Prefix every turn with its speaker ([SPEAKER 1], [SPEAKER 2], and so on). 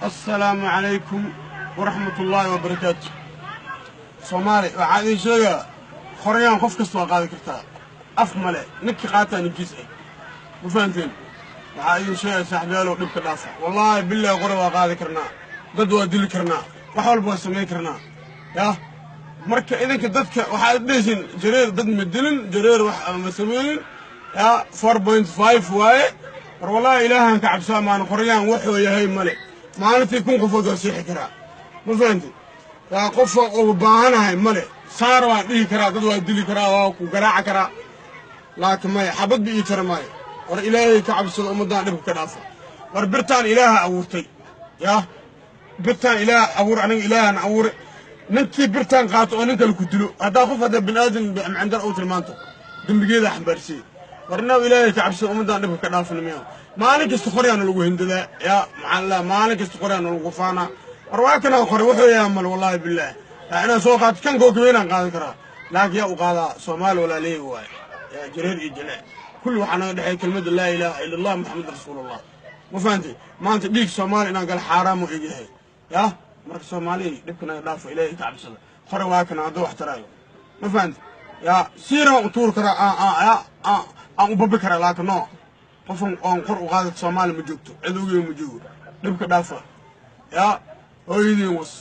[SPEAKER 1] Assalaamu calaykum waraxmatullaahi wabarakaatu. Soomaali, waxaa idiin sheegaa, qoryaan qof kasta waa qaadi kartaa, af male, ninkii qaataa ninkiis ah. Ma fahanteen? Waxaa idin sheegaya, saaxiibyaalow, dhibka dhaafa. Wallaahi billahi, qore waa qaadi karnaa, dad waa dili karnaa, wax walba waa samayn karnaa. Yah, marka idinka dadka waxaad dhehaysiin Jareer dad ma dilin, Jareer wax ma samaynin, ya 4.5 waaye. War wallaahi Ilaahan ka cabsaa, maan qoryaan wuxuu yahay male. Maalintii 1000 qofood waa siixi karaa. Ma fahanti? Yaa qofa ugu baahanahay male, saar waan dhihi karaa, dad waa dili karaa, waa ku garaaci karaa, laakiin maya, xabad ba ii tara maayo. War Ilaahay ka cabsado, ummaddaan dhibka ka dhaafa. War birtaan Ilaaha abuurtay, yah, birtaan Ilaah abuur, aniga Ilaahan abuuray. Ninkii birtaan qaato oo nin kale ku dilo, haddaa qof hadda bini aadan macandar u tilmaanto, dembigeeda xambaarsiyey. War inaw Ilaahay ka cabsado, ummaddaan dhibka ka dhaafna. Miya maalin kasta qoryaana lagu hindadaa? Yaa maxaa la, maalin kasta qoryaana lagu faanaa. War waa kanaa qore, wuxuu yahaa mal. Wallaahi billaah, yaa inaan soo qaato kan kookabeynaan qaadan karaa, laakiin yaa u qaadaa? Soomaali walaaleey waaye, yaa Jareer iyo Jaleec, kulli waxaa naga dhexeey kelmadda laa ilaaha ila Allah, Maxamed rasuulullah. Ma fahantay? Maanta dhiig Soomaali inaan gala xaaraam u egyahay. Yah, marka Soomaaliya dhibka naga dhaafo, Ilaahay ka cabsada. Qore waa kana, hadduu wax taraayo. Ma fahantay? Yaa siira waan u tuuri karaa, aan u babi karaa, laakiin no, qofan oon qor u qaada Soomaali ma joogto, cid ogeyn ma joogo. Dhibka dhaafa, yaa hooyadiin was.